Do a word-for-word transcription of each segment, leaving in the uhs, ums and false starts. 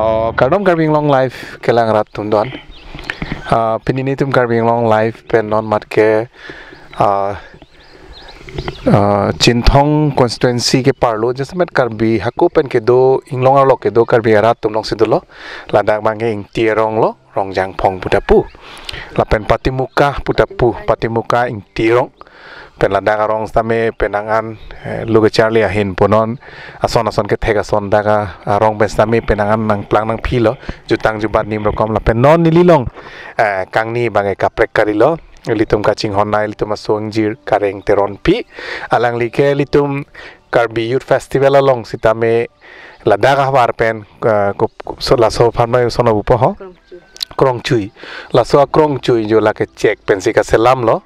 Oh, kardom Karbi Anglong Live kelang rat atum don. Ah, pini nelitum Karbi Anglong Live pen non mat ke, ah, ah, Chinthong constituency ke arlo, jasemet Karbi hako pen kedo, inglong arlo kedo Karbi arat atum alongsi dolo. Ladak abang ke Ingti arong lo, Rongjangphong pu ta pu. Lapen Patimuka pu ta pu, Patimuka Ingti arong. Pen ladak arong sitame penang an, eh, lo kacharli ahin punon, ason ason kethek ason dak a-, arong pen sitame penang an nangplang nangphilo, jutang jubat nim rokom. Lapen non neli along, eh, kangni abang ke kaprek kalilo, ilitum kachinghon nai ilitum aso ingjir Kareng Teronpi, alangli ke ilitum Karbi Youth Festival along sitame ladak ahavar pen, eh, kup-, kup-, so laso aphan mai sono bupo ho? Krongchui. Laso akrongchui jo lake chek pensi kaselam lo.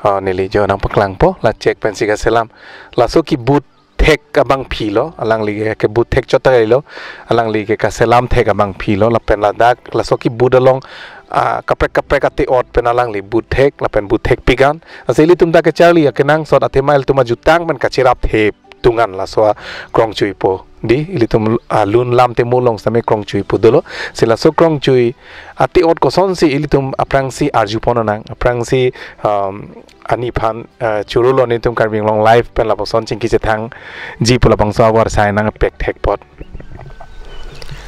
Oh, neli jo nangpaklangpo, la chek pensi kaselam. Laso kibut thek abangpi lo, alangli ke kibut thek chot ta lo, alangli ke kaselam thek abangpi lo, lapen ladak, laso kibut along, ah, kaprek kaprek ate-ot pen alangli but thek, lapen but thekpik an. Lasi ilitum ta kacharli akenangsot athema ilitum ajutang pen kachirap thep tung an laso akrongchui po. Dei, ilitum, ah, lun lam te mulong sitame krongchui pu dolo. Si laso krongchui ate-ot kosonsi ilitum aphrangsi arjupon nang, aphrangsi, um, ani aphan, ah, choro lo nelitum Karbi Anglong Live pen lapuson chingki chethangji pu labangso ahavar sai nangpek thek apot.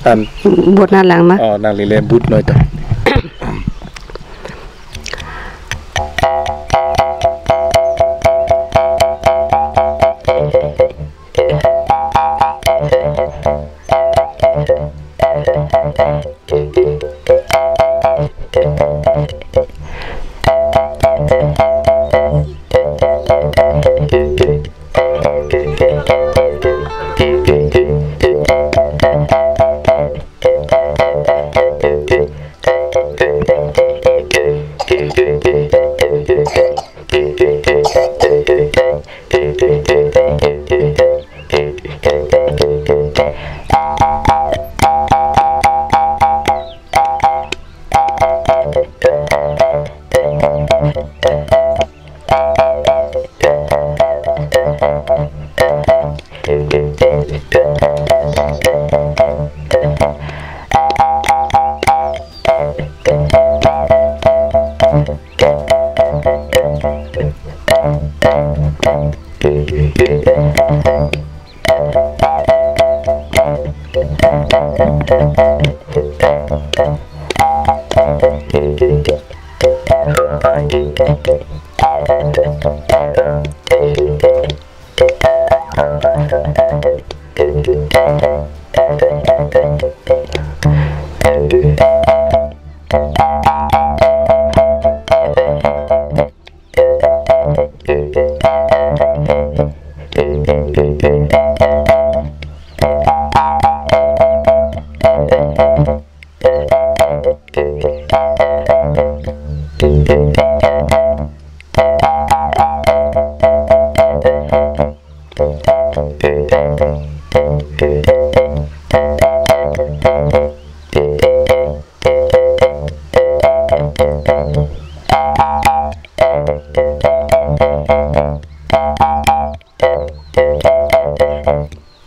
An. But nanglang ma? Oh, nangli le but noi to.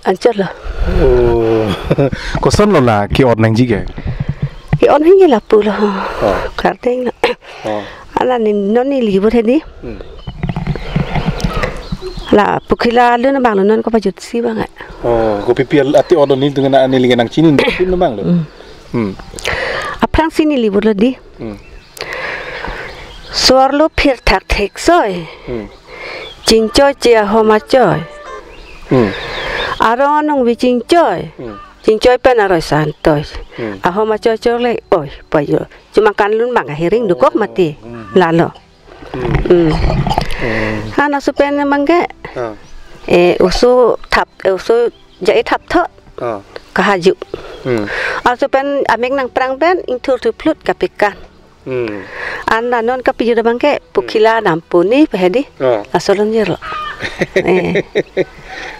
Anchot lo. Oh. Koson lo la ke-ot nangji ke? Ke-ot nangji lapu lo. Oh. Kardeng lo. Oh. Ala ni non neli but he dei. Hmm. La pukhila lun abang lo non kopajutsi abang a. Oh, kopi pi ate-ot nelitum nang neli nangchini pin abang lo. Hmm. Hmm. Aphrangsi neli but lo dei. Hmm. Sor lo phir thak thek soi. Hmm. Chingchoi che ahom achoi. Hmm. Arong anung bi chingchoi. Hmm. Chingchoi pen aroi santoi. Hmm. Ahom achoi chole oi payo. Chuma kan lun abang ahiring dokok mati. Hmm. Lalo. Hmm. Hmm. Hmm. Ana supen abang ke. Ah. Eh, oso thap, eh, oso ja-i thap tho. Ah. Kahaju. Hmm. Aso pen amek nangprang pen ingthur thuplut kapikan. Hmm. An anon kapijut abang ke pukhila dampo ni pe he dei. Ah. Laso along jero. Eh.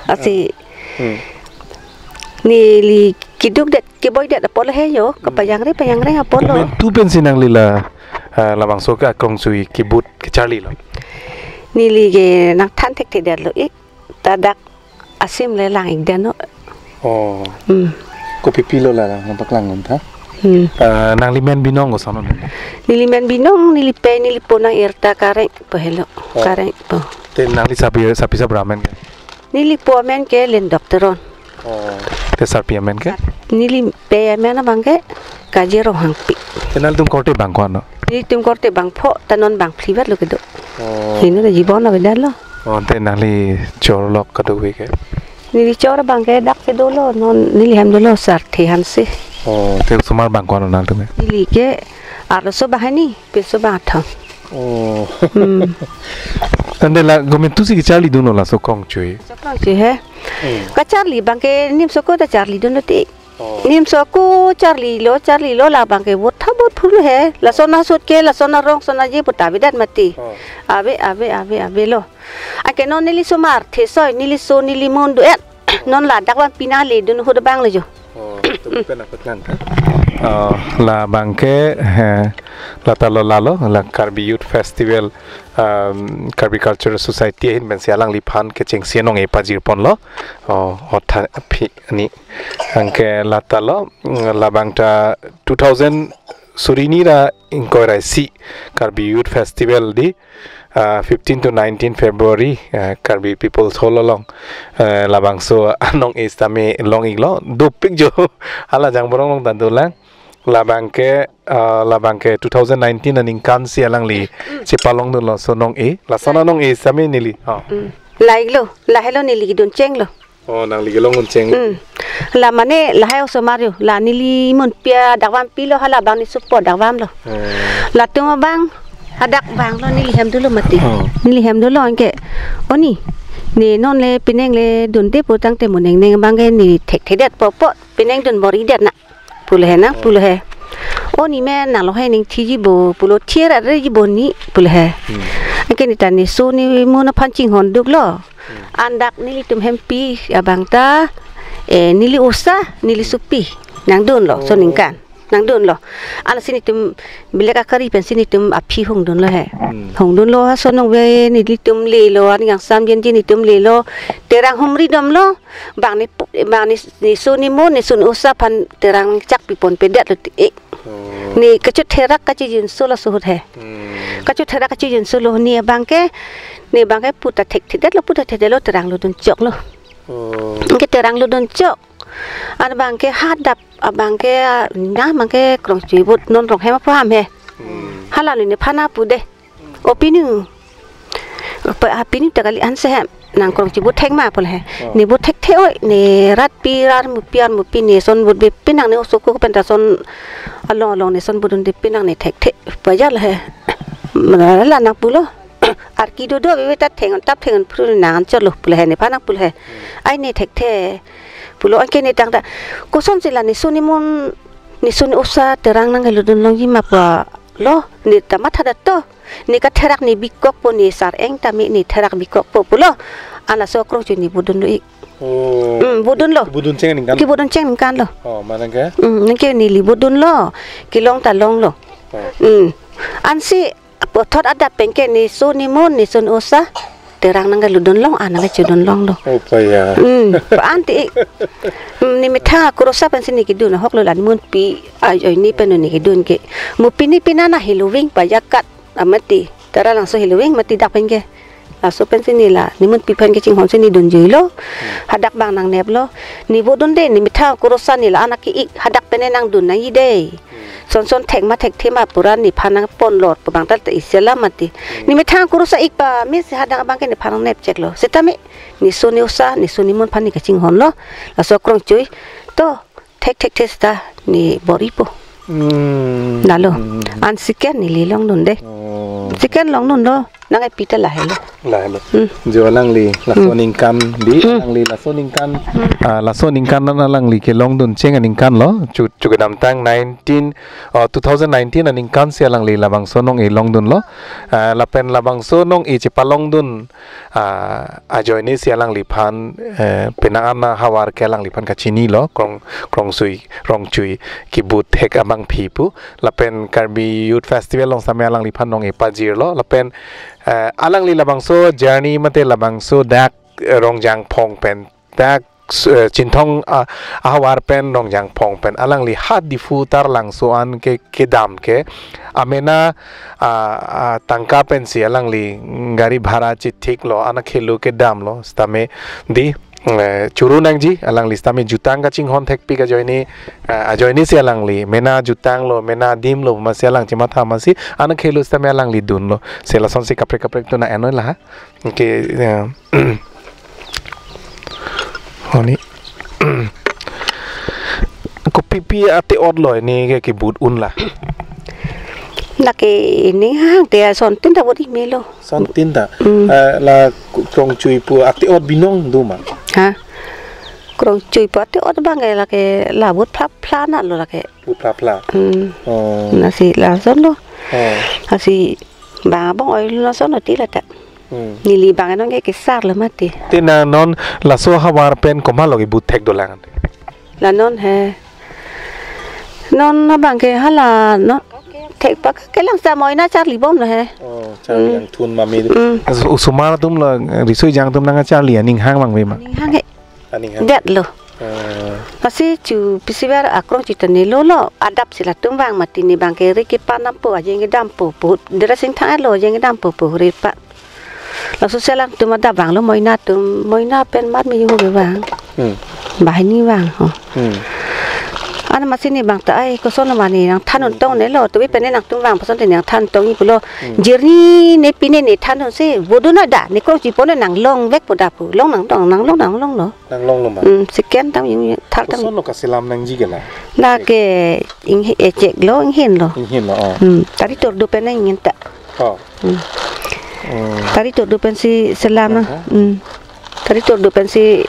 Lasi. Hmm. Neli keduk det, keboi det apot lo he jo, hmm, kapajangre, pajangre apot lo. Komantu pensi nangli la, ah, labangso ke akrongchui kibut kacharli lo. Neli ke nangthan thekthe det lo ik, ta dak asim le lang ik det non. Oh. Hmm. Kopi pilo la nangpaklang un tha. Hmm. Eh, nangli men binong koson un? Neli men binong, neli pei, neli po nang-ir ta Kareng po helo. Oh. Kareng po. Te nangli sapi, sapi sabra amen ke? Neli po amen ke Lendok Teron. Oh. Te sarpi amen ke? Neli pei amen abang ke Kaje Ronghangpi. Te nanglitum korte bang ko-an? Nelitum korte bang pho, ta non bang phli vet lo kedo. Oh. Heno ta jibon lo beda lo. Oh, te nangli chor lok kadokave ke? Neli chor abang ke dak si dolo, non neli hem dolo Sarthe Hanse. Oh, te osomar bang ko-an nangtum ke? Neli ke arloso bang hini, pinso bang athon. Oh. Hmm. Ante la gometu si kacharli dunlo laso Krongchui? Laso Krongchui he. Hmm. Kacharli abang ke nimso ako ta charli dunlo ti. Oh. Nimso ako charlilo, charlilo, la abang ke vote tha vote phurlo he. Lason ahut ke, lason arong, son aje pu ta avedet mati. Oh. Ave, ave, ave, avelo. Anke non neli osomar, thesoi, neli so, neli mon do-et. Non ladak abang pine le dun ahut abang le jo. Oh, to pen apa kan? Oh, la abang ke, eh, la ta lo lalo, la Karbi Youth Festival, um, Karbi Cultural Society ahin pensi alangliphan kechengsi nong-e pajir ponlo. Oh, otha phi ni. Anke la ta lo, mm, la abang ta two thousand suri hini ra ingkoi ra isi Karbi Youth Festival di, ah, fifteen to nineteen February, ah, Karbi People's Hall along, eh, labangso anong-e sitame long-iklo, dopik jo, hala Jangborong along ta dolang, la abang ke, ah, la abang ke two thousand nineteen aningkan si alangli chepalong dunlo laso nong-e, lason anong-e sitame neli. Oh. Mm. La-iklo, lahelo neli kedun chenglo. Oh, nangli kelong un cheng. Hmm. La mane lahai osomar yo, la neli monpi adak vampi lo, hala abang nesopo adak vam lo. Hmm. Latum abang, adak vanglo neli hem dolo mati. Oh. Neli hem dolo anke. Oni, ne non le penang le dunde pu tangte mo nengneng abang ke ne thekthedet po po, penang dun bor-idet na. Pulo he na, pulo he. O ni men nanglo he ning thiji bo, pulo thir are ji bo ni, pulo he. Hmm. Anke ne ta ne so ne mo na phan chinghon duklo. Hmm. Andak nelitum hempi abang ta, eh, neli osa, neli sopi. Nangdunlo, so ningkan. Nangdunlo. Ansi netum bilek akari pensi netum aphi hongdunlo he. Hmm. Hongdunlo ha sonong ve nelitum lelo, ani yang sam jen jen netum lelo. Terang humri domlo. Bang ne pu-, bang ne, ne so ne mo, ne so ne osa aphan terang chak pipon pedetlo ti-ik. Oh. Ne kachotherak kachijinso laso ahut he. Hmm. Kachotherak kachijinso lo ne abang ke, ne abang ke pu ta thekthedetlo, pu ta thekthedetlo terang lo dunchoklo. Oh. Anke terang lo dunchok. An abang ke hadap, abang ke, ah, na abang ke Krongchui vote non rong hem aphan he. Hmm. Hala lo nephan pu de. O pinu. Pa, ah, pinu ta kali anse hem. Nang Krongchui vote thek ma pulo he. Oh. Ne vote thekthe oi, ne rat pi, rat mupi, rat mupi, ne son vote be pinang ne oso ako pen ta son along along ne son vote dunde pinang ne thekthe. Pajal he. Mara la nangpulo. Arki dodo ave ta theng tap theng phru nang cholo pulo he nephan nangpulo he. Ai ne thekthe. Pulo anke ne tang ta. Kosonsi la ne so ne mo, ne so ne osa terang nangkelodun longji ma pulo. Ne ta matha det to. Ne katherak ne bikokpo ne sar-eng tame ne therak bikokpo pulo. An laso Krongchui ne vote dunlo ik. Oh. Hmm, vote dunlo. Vote dun cheng aningkan. Ke vote dun cheng aningkan lo. Oh, mane ke? Hmm, nangke neli vote dunlo. Kelong ta longlo. Oh. Hmm. Ansi puthot adap pen ke ne so ne mo, ne so ne osa terang nangkelodun long, an nangkechodun longlo. Oh, pa ya. Hmm, pa anti. Hmm, ne methang akorosa pensi ne kedun ahok lo la ne monpi, ai, ai, ne pen ne kedun ke. Mo pini pina na heloving pajakat amati. Tara langso heloving mati dak pen ke. Laso pensi ne la, ne monpi aphan kechinghon si ne dunjuilo. Hadak bang nangneplo. Ne vote dunde, ne methang akorosa ne la anak ke ik, hadak pen ne nangdun nangji de. Son son thek ma thekthe ma pura nephan nangponlo pu bang ta te isi alam mati. Ne methang akorosa ik pa, mesi hadak abang ke nephan nangnepcheklo. Sitame, ne so ne osa, ne so ne mo aphan ne kachinghonlo. Laso Krongchui. To, thekthekthe seta ne bor-ipo. Hmm. Lalo. Hmm. Ansi ke neli longdunde. Oh. Ansi ke longdunlo. Nang epi ta lahelo. Lahelo. Hmm. Jo alangli laso ningkan di, alangli laso ningkan, ah, laso ningkan an alangli kelongdun cheng aningkan lo. Chu, chu kedamtang nineteen, oh, two thousand nineteen aningkan si alangli labangso nong-e longdunlo. Ah, lapen labangso nong-e chepalongdun, ah, ajoine si alangliphan, eh, penang an ahavar ke alangliphan kachinilo, Krong, Krongchui, Krongchui ke vote thek abangpi pu. Lapen Karbi Youth Festival along sitame alangliphan nong-e pajirlo. Lapen, eh, alangli labangso journey mate labangso dak, eh, Rongjangphong pen dak s-, eh, Chinthong, ah, ahavar pen Rongjangphong pen alangli ha Diphu Taralangso an ke kedam ke amena, ah, ah, tangka pensi alangli gari bhara chithiklo, anakhelo kedamlo, sitame di, eh, churu nangji, alangli sitame jutang kachinghon thekpik ajoine, eh, ajoinesi alangli mena jutanglo, mena dimlo, masi alang chematha masi, anakhelo sitame alangli dunlo. Si lasonsi kaprek kaprek tuna eno laha. Ke, eh, honi. Kopipi ate-otlo ini ke kebut unla. Lake ining hang te asontin ta bot imelo. Sontin ta. Mm. Eh, la ku-, krongchui pu ate-ot binong do ma? Ha? Krongchui pu ate-ot abang ke lake la bot phla phla na lo lake. Bot phla phla. Mm. Oh. Lasi lasonlo. Oh. Lasi bang abang oil lasonlo ti lata. Hmm. Neli bang non ke kesarlo mati. Te na non laso ahavar pen komatlo kebut thek dolang? La non he. Non abang ke hala non. Thekpa kelang sa moina charli bomlo he. Oh, charli Hmm. angthun mami. Hmm. As-, osomar atumlo, riso ejang atum nangcharli aning hang abang ave ma? Aning hang he. Aning hang. Detlo. Ah. Lasi chu pisibar akrong chitani lolo, adapsi latum vang mati, ne bang ke ri kepan dampo, ajeng kedampo pu. Dera Singthang lo ajeng kedampo pu ri pa. Laso selang atum adap vanglo, moina atum, moina pen mar mi ho ke vang. Hmm. Banghini vang ho. Hmm. Ana masi ne bang ta ai koson mane nangthan untong ne lo, tubi pen ne nangtum vang pason te nangthan untong ni pulo. Hmm. Jirni ne pine ne than unse, bodu na da, ne krongchi pon nanglong vek pu da pu, long nangdong, nanglong nanglonglo. Nanglonglo ma? Hmm, second tam yung third tam. Kosonlo kaselam nangji ke la? Lake inghe echeklo, inghenlo. Inghenlo, oh. Hmm, tari tordu pen inghen ta. Oh. Hmm. Hmm. Tari tordu pensi selam nang. Aha. Hmm. Tari tordu pensi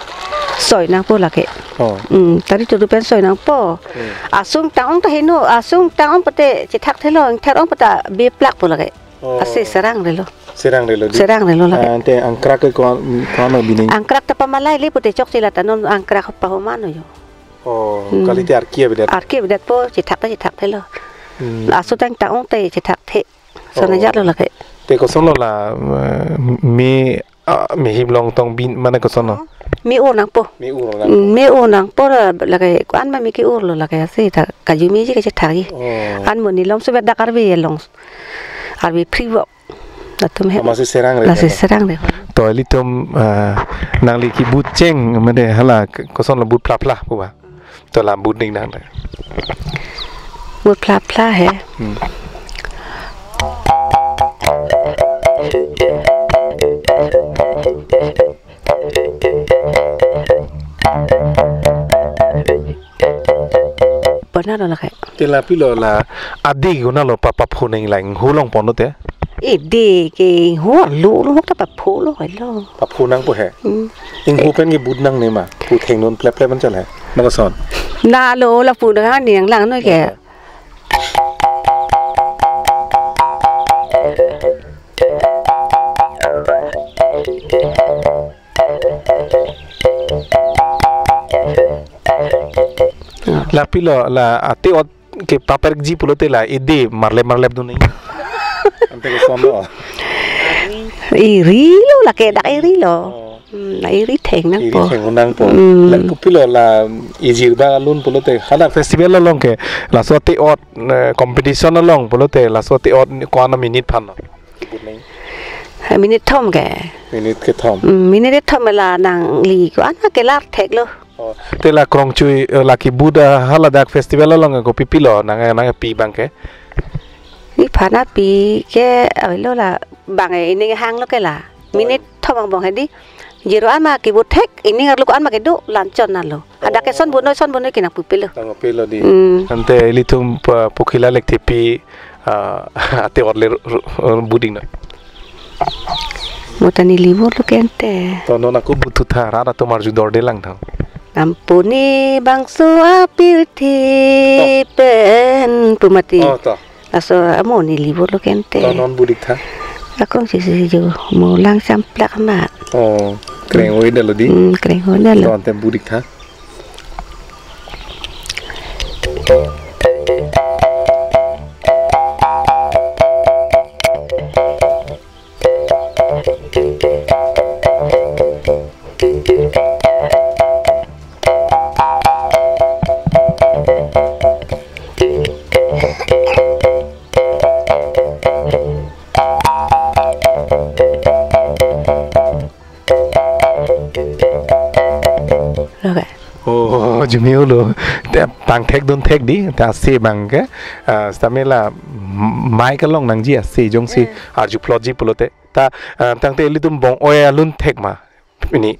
soi nangpo lake. Oh. Hmm, tari tordu pen soi nangpo. Hmm. Asung tang-ong ta heno, asung tang-ong pute chethakthelo, ingthar-ong puta biplak po lake. Oh. Lasi serangrelo. Serangrelo di? Serangrelo lake. Ah, ante angkrak ke ko-an, ko-an abini? Angkrak ta pamalai le pute chokche lata non angkrak pahomano yo. Oh, Hmm. kalite arki avedet? Arki avedetpo, chethak ta chethakthelo. Hmm. Laso tang tang-ong te chethakthe. Sana Oh. jatlo lake. Te kosonlo la, eh, me, ah, me hip long tong bin mane kosonlo? Me-o nangpo. Me-o nangpo. Mm, me-o nangpo la, lake, ko-an ma me ke-orlo lake, lasi ta, kaju meji kachethakji. Oh. An mo nilom subat dak arve along. Arve free walk. Latum he. Amatsi serangre Lasi heno. serangre. To ilitum, ah, nangli kebut cheng, mane hala, k-, kosonlo but phla phla pu ba. To la but ning nang. But phla phla he. Hmm. Bonalo lake. Te la pilo la ade konatlo pa, paphu nanglang, inghu longponlo te? Ede ke inghu arlo lo hok ta paphulo kailo. Paphu nangpo he. Hmm. Inghu pen kebut nangne ma. Pu thengnon plep plep anchal he. Ma koson? Nalo lapu nang ani nanglang noi ke. La pilo la ate-ot kepaperji pulote la ede marlep marlep dun nang. Ante kosonlo? Irilo lake dak irilo. Oh. Hmm, la iri theng Iri nangpo. theng nangpo. Hmm. La kopilo la ijir ba alun pulote hala festival along ke laso ate-ot, eh, competition along pulote laso ate-ot ko-an minute aphan lo? Kebut nang. Eh, minute thom ke. Minute kethom. Hmm, minute thom la nangli ko-an ma kelar theklo. Oh, te la krongchui, eh, la kebut, eh, haladak festival along kopipilo nang, nangpi abang ke? Iphan api ke avelo la bang ining hanglo ke la. Oh. Minute thom angbong hedi. Jero an ma kebut thek, ining arlo ko-an ma kedo, la anchot nalo. Hadak ke Oh. son but noi, son but noi ke nangpupilo. Nangpupilo di. Hmm. Ante ilitum pa, Pokhila Lekthepi, ah, ate-ot le ru-, ru-, but iknon. Mo ta neli botlo ke ante. To non ako but thutha, rat atum arju dorde lang tha. Ampuni bangso apirthe Oh. pen pu mati. Oh, to. Laso amo neli botlo ke ante. To non but iktha. Akong si si jo mo lang samplak ma. Oh, kreng-o-edetlo di. Hmm, kreng-o-edetlo. To ante but iktha. Lo ke? Oh, jumi ulo. Te pangthek dunthek di, ta ase abang ke. Ah, stamela m-, mic along nangji ase jongsi, eh, arju plotji pulote. Ta, ah, tangte ilitum bong-oi alun thek ma. Pini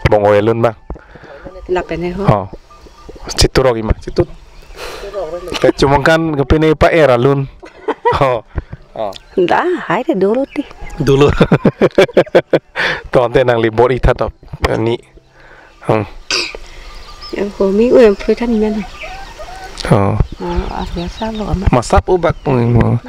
bong-oi alun bang. Lapen he ho. Oh. Chiturok ima, chitut. Te chumangkan ke pini pa-er alun. Oh. Oh. Da, hai te dolo ti. Dolo. Tangte nangli bor-i tha top. Ni. Hmm. Yang komi u yang phui than men. Oh. Ah, ar biasa lo ama. Masap ubak pung mo.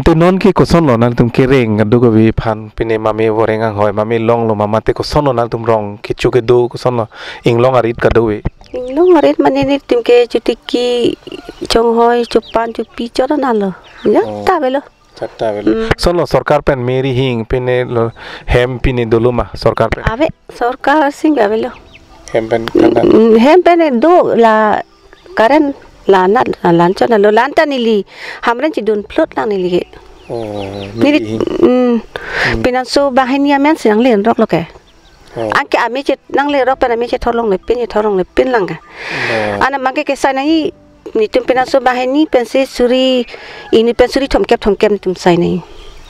Te non ke kosonlo nangtum kereng kadokave aphan, pine mame voreng anghoi, mame longlo ma mate kosonlo nangtum rong kecho kedo kosonlo, inglong arit kadokave? Inglong arit mane netum ke chotiki chonghoi chopan chopi chot nalo. Ya, oh, ta avelo. Chatta avelo. Hmm. Kosonlo sorkar pen meri hing pine lo, hem pine dolo ma sorkar pen? Ave, sorkar sing avelo. Hem pen kata? Mm, hem pen do la current la nat la lanchon lo, lanta neli Hamren chidun phlut lang neli ke. Oh, neli meri hing. Mm, hmm, pinanso banghini amen si nanglerok lo ke. Oh. Anke ame chet nanglerok pen ame chethor longle pin, chethor longle pin lang ke. Oh. Ana mangke kesai nangji netum pinanso banghini pensi suri, ini pen suri thomkep thomkep netum sai nangji.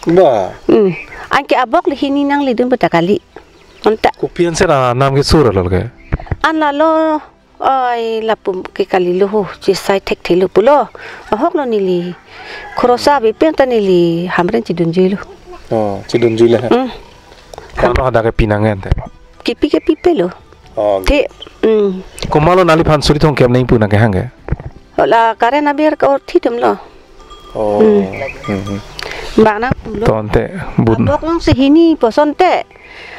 Ba. Hmm. Anke abok le hini nangledun puta kali. Anta. Kopi ansi ra nam ke sur lo ke? An lalo, oi, lapu ke kalilo ho, chesai thekthelo pulo. Ahok lo neli. Khorosa ave pen ta neli Hamren chidunjuilo. Oh, chidunjuilo ha. Hmm. Kono hadak ke pinangen te? Kipi ke pipelo. Oh. Te, hmm. Komatlo nangliphan suri thomkep nangji pu nangkehang ke? Hola current aber ka orthi atum lo. Oh. Hmm. Hmm, hmm. Bang nangpulo. Tangte bun. Abok nang sehini puson te.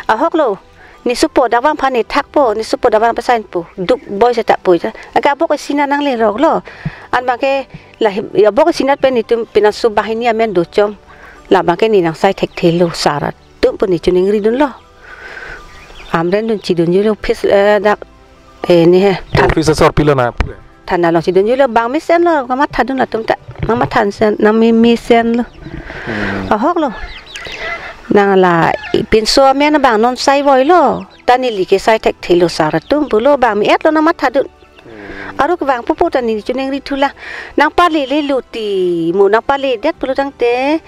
Ahok lo. Ne sopo dak abang aphan ne thakpo, ne sopo dak abang pasainpo. Duk boi seta po ja. Anke abok isi na nanglerok lo. An bangke la hi-, abok isi nat pen netum pinanso banghini amen dochom. La bangke ne nangsai thekthelo sar atum pu ne choningridunlo. Amren dun chidunjuilo office, eh, dak, eh, ne he. Than-, office asor pilo na pu? Thana along chidunjuilo, bang mesenlo, nangmathadun latum ta. Nangmatha sen, nangme mesenlo. Hmm. Ahok lo. Nang la pinso amen bang non sai voilo. Ta neli ke sai thekthelo sar atum pulo, bang me-etlo nangmathadun. Hmm. Aro kevang pupu ta ne choningri thulang. Nangpalele lo ti, mo nangpaledet pulo tangte,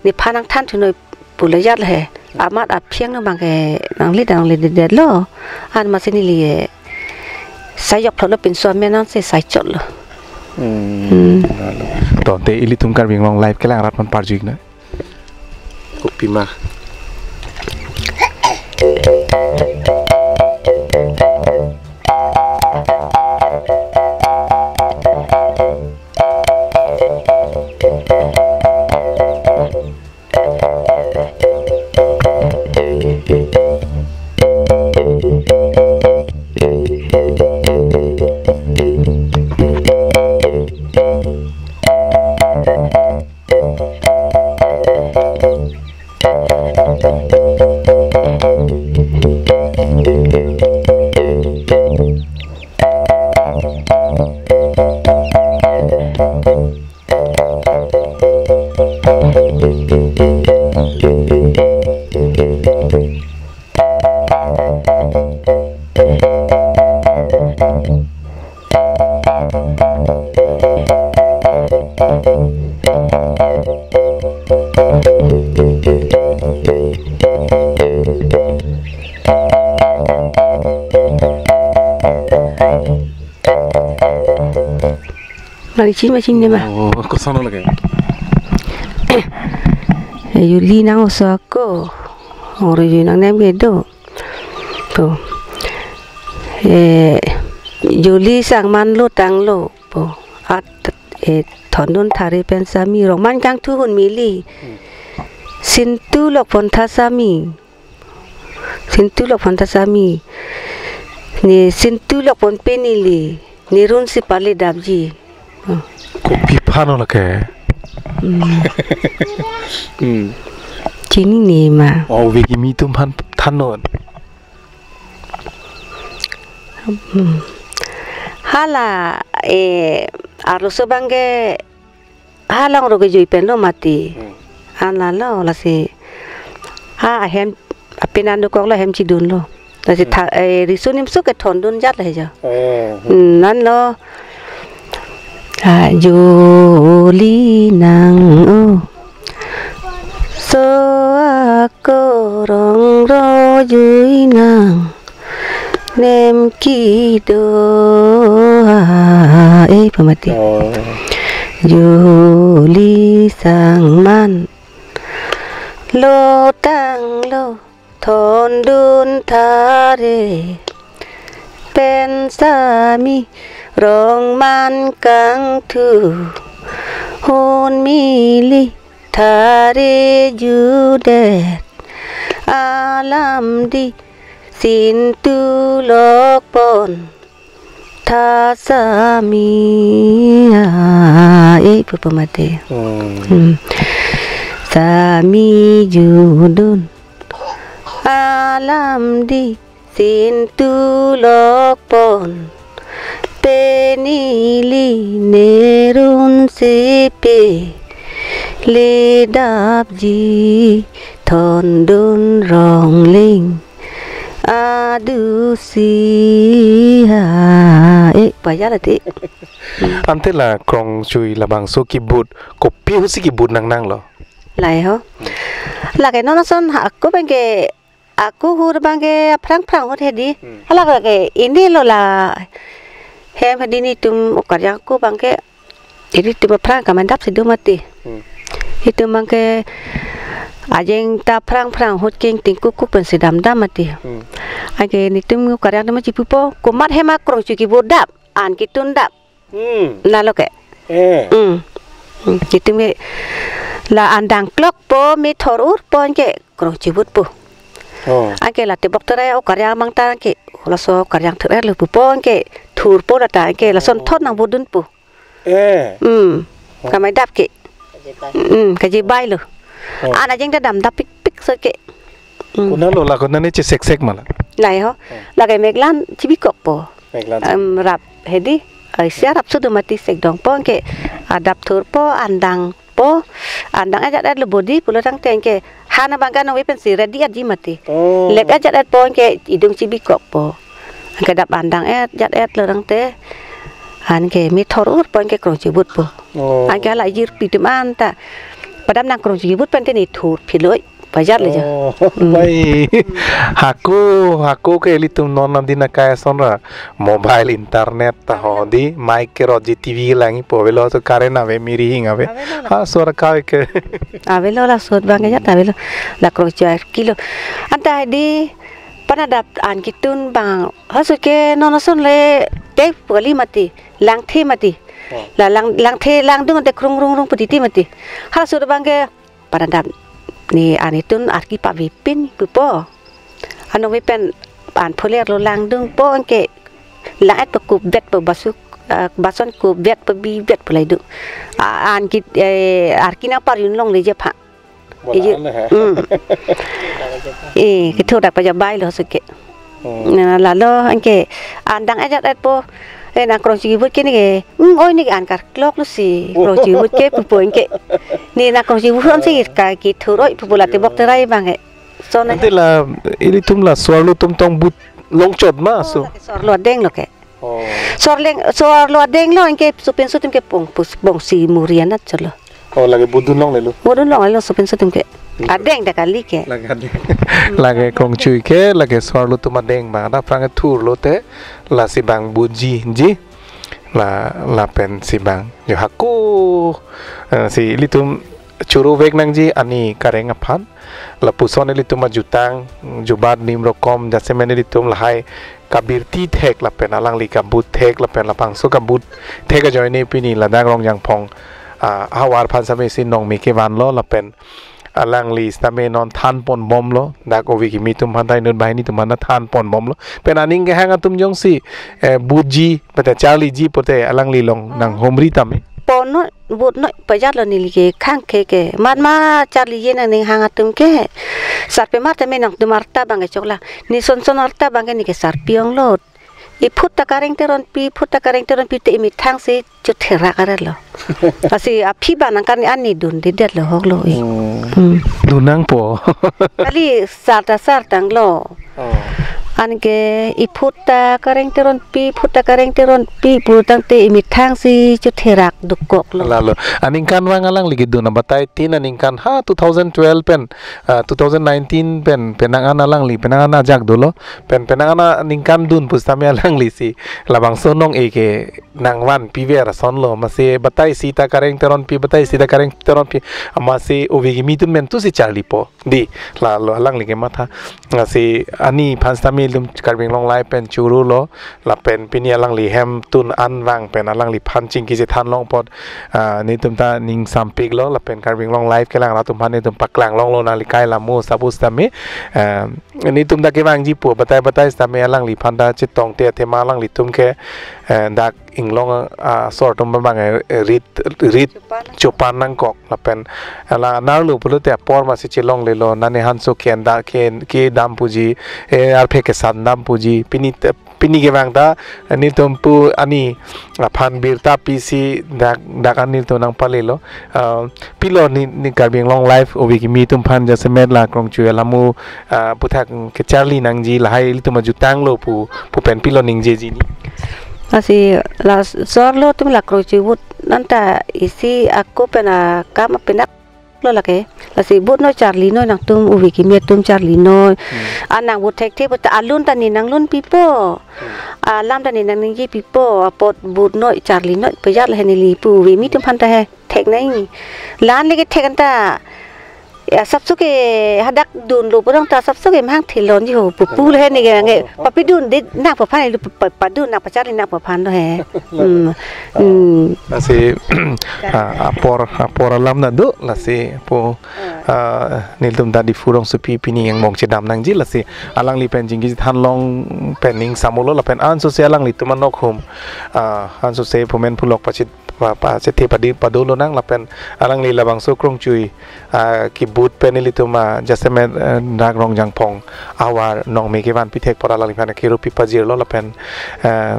nephan nangthan thunoi pulo jat he. Amat aphiang no bangke nangle nangle dedetlo. An masi neli ke sai jokthotlo pinso amen ansi sai chotlo. Hmm. Hmm. Tangte ilitum Karbi Anglong Live kelang rat man parju-iknoi. Kopi ma. Mari chini ma chini ma. Oh, koson lake? Eh, juli nang oso ako. Oro juli nang nem kedo. Po. Eh, juli sang manlo tanglo. Po. At, eh, thondun thare pen sami. Rong man kangthu hun mili. Sintu lok pon tha sami. Sintu lok pon tha sami. Ne sintu lok pon pe neli. Ne run si pale damji. Oh. Kopi aphan lo lake? Hmm. Hmm. Chinine ma. Oh, vegi mi atum aphan thannon. Hmm. Hala, eh, arloso abangke halong ro kejui pen lo mati. Hmm. An lalo, lasi. Ha, ahem, apinan dokoklo, ahem chidunlo. Lasi Hmm. tha, eh, riso nimso ke thondun jat la hejo. Oh. Hmm, anlo. Ajuli nang o. So ako rong rojui nang. Nem kedo ha, eh, pamati. Oh. Juli sangman. Lo tanglo. Thondun thare pen sami rong man kangthu, hun mili thare judet alam di sintu lokpon tha sami a e pu pamate. Hmm. Hmm. Sami judun alam di sintu lokpon penili nerun sepe ledapji thondun rongling adusi ha e pajala ti. Ante la krongchui labangso kibut kopi husi kibut nangnanglo? Lahei ho. Lake non ason ha ako abangke, ako hur abangke aphrang phrang hur hedi. Hmm. Hala ke ini lo la hem hedi netum okarjang ako abangke, ilitum aphrang kamadap si do mati. Hmm. Itum abangke ajeng ta phrang phrang hur keng tingkuk kuk pensi damdam mati. Hmm. Anke netum okarjang atum chipupo, komat hem akrongchui kibut dap, an ketun dap. Hmm. Lalo ke. Eh. Hmm. Hmm. Netum ke la an dang klokpo, me thor urpo anke krongchui butpo. Oh. Anke la tebok terai okarjang abang ta anke laso okarjang thur-etlo pupo anke thurpo lata anke lason thot nangbudunpo. Eh. Hmm. Oh. Kamadap ke. Hmm, kajibai lo. Oh. An ajeng ta damdap pikpik so ke. Hmm. Konatlo la konat ne cheseksek ma la? Lahei ho. Oh. Lake meklan chibikokpo. Meklan. Em, rap hedi. Ai sia rap sudu mati sekdongpo anke adap thurpo, an dangpo, an dang ajat-etlo bodi pulo tangte anke han abangke nangve pensi ready-etji mati. Oh. Lep ajat-etpo anke idung chibikokpo. Anke dap an dang-et ajat-etlo tangte anke me thor urpo anke krongchui butpo. Oh. Anke hala jirpi atum anta padam nang krongchui but pente ne thur philoi. Pajar le ja. Oh, hmm. Bai. Hako, hako ke ilitum non adi na kaya ason ra mobile internet ta ho di, mic ke rotji, T V langji pu avelo, so current ave, miri hing ave. Avelo la. Ha, suara kau ke. Avelo la, sot abangke jat avelo. La krongchui arki lo. Anta di panadap an ketun abang. Haso ke non ason le te pali mati, langthe mati. Oh. La lang, langthe langdung ante krung rung rung pu titi mati. Hala sot abangke panadap ne an ketun arki pavepin pupo. Anong ve pen an pholer lo langdungpo anke lang-etpo, kubetpo basu, ah, bason kubetpo, bibetpo laidung. Ah, an ke, eh, arki nangparjun longle je pha. Bola ije, ane ha. Hmm. Eh, kethodak pajabai lo so ke. Hmm. Na lalo anke an dang ajat-etpo. Eh, nang krongchui but ke ne ke. Hmm, oi ne ke an karkloklo si. Oh. Krongchui but ke pupo anke. Ne nang krongchui but ansi ka kethur oi pupo la tebok terai abangke. So na. Ante la ilitum la so-arlo atum tong but longchot ma so. Oh, lake so-arlo adeng lo ke. Oh. So-arleng, so-arlo adeng lo anke sopinso atum ke pong pus, pongsi muri anat chotlo. Oh, lake budun longlelo. Budun longlelo sopinso atum ke. Budun. Adeng dak kali ke. Lake adeng. Lake krongchui ke, lake so-arlo atum adeng abang. Ada aphrang thurlo te, lasi abang budji, ji. La, lapensi abang. Jo hako, eh, si ilitum choro vek nangji ani kareng aphan. Lapuson ilitum ajutang, jubat nim rokom, jasemet ilitum lahai kabirti thek lapen alangli kabut thek lapen labangso kabut thek ajoine pini ladak Rongjangphong, ah, ahavar aphan same si nongme kevanlo lapen alangli sitame non thanponbomlo, dak ove kimi atum aphan ta inut banghini atum aphan ta thanponbomlo. Pen aning kehang atum jongsi, eh, budji, pete charliji pute alangli along nanghumri tame. Pon noi, but noi, pajatlo neli ke khang ke ke. Mat ma charliji nangning hang atum ke. Sarpimar tame nangtum arta abangke choklang. Ne son son arta abangke ne ke sarpi onglo. iphut ta Kareng Teronpi, iphut ta Kareng Teronpi te imethang si chotherak arlo. Lasi aphi ba nangkan ani dundedetlo hoklo i. Hmm. Hmm. Dun nangpo. Kali sar ta sar tanglo. Oh. Anke iphut ta Kareng Teronpi, iphut ta Kareng Teronpi pu tangte imethang si chotherak dokoklo. Lalo. Aningkanvang alangli kedun abatai tin aningkan ha two thousand twelve pen, ah, two thousand nineteen pen, penang an alangli, penang an ajak dolo, pen, penang an aningkan dun pusitame alanglisi labangso nong-e ke nangvanpiver asonlo, amatsi batai sita Kareng Teronpi, batai sita Kareng Teronpi, amatsi ove kimi atum pen tu si charlipo. Dei, lalo alangli kematha. Lasi ani aphan sitame ilitum Karbi Anglong Live pen choro lo, lapen pini alangli hemtun anvang pen alangliphan chingki chethan long apot, ah, netum ta ningsampiklo, lapen Karbi Anglong Live kelang rat atum aphan netum paklang longlo nangli kai lamo sabu sitame, ah, netum ta kevangji pu, batai batai sitame alangliphan ta chetongte athema alanglitum ke, eh, dak inglong, ah, asor atum abang, eh, rit, rit chopan nangkok lapen la narlo pulote apor amatsi chelonglelo, nane hanso ke-en da ke, kedam puji, eh, arphe kesan dam puji, pini te, pini kevang ta netum pu ani aphan birta pisi dak, dak an netum nangpalelo. Ah, pilo ne, ne Karbi Anglong Live ove kimi atum aphan jasemet la krongchui alamo, ah, aphuthak kecharli nangji lahai ilitum ajutanglo pu, pu pen pilo ningjeji ne? Lasi la sorlo atum la kroi chiwut nanta isi ako pen akam apenak lo lake. Lasi but noi charli noi nangtum ove kimi atum charli noi. Hmm. Anang but thekthe but alun ta ne nanglunpipo. Hmm. Alam ta ne nangningjepipo. Apot but noi charli noi pejat lahe neli pu ove kimi atum aphan ta he thek nai. La-an le kethek anta. Ya, asapso ke hadak dunlo pu tangte asapso ke mahang thelonji ho, pu pu lahe ne ke nge, papidunde nangpo aphan lo, pa, pa, padun nang pacharli nangpo aphan lo he. Hmm. Hmm. Lasi, ah, apor, apor alam ta do, lasi pu, ah, nelitum ta Diphu rongsopi pini angbong chedam nangji, lasi alangli pen chingki chethan long pen ningsamolo lapen ansose alanglitum anokhum, ah, ansose phumen phulok pachit pa, pachethe padi padolonang lapen alangli labangso krongchui, ah, kebut pen ilitum, ah, jasemet, eh, dak Rongjangphong ahavar nongme kevanpi thek apot alangliphan kiru pi pajirlo lapen, eh,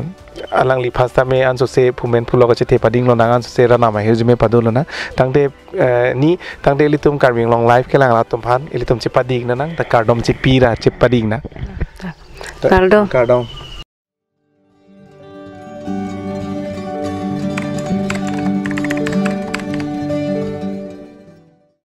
alangliphan sitame ansose phumen phulok chethe padinglonang, ansose ranam ahirjume padolonang. Tangte, eh, ne, tangte ilitum Karbi Anglong Live kelang rat atum aphan ilitum chepadingnanang, ta kardom chepi ra chepadingna. Kardom. Kardom.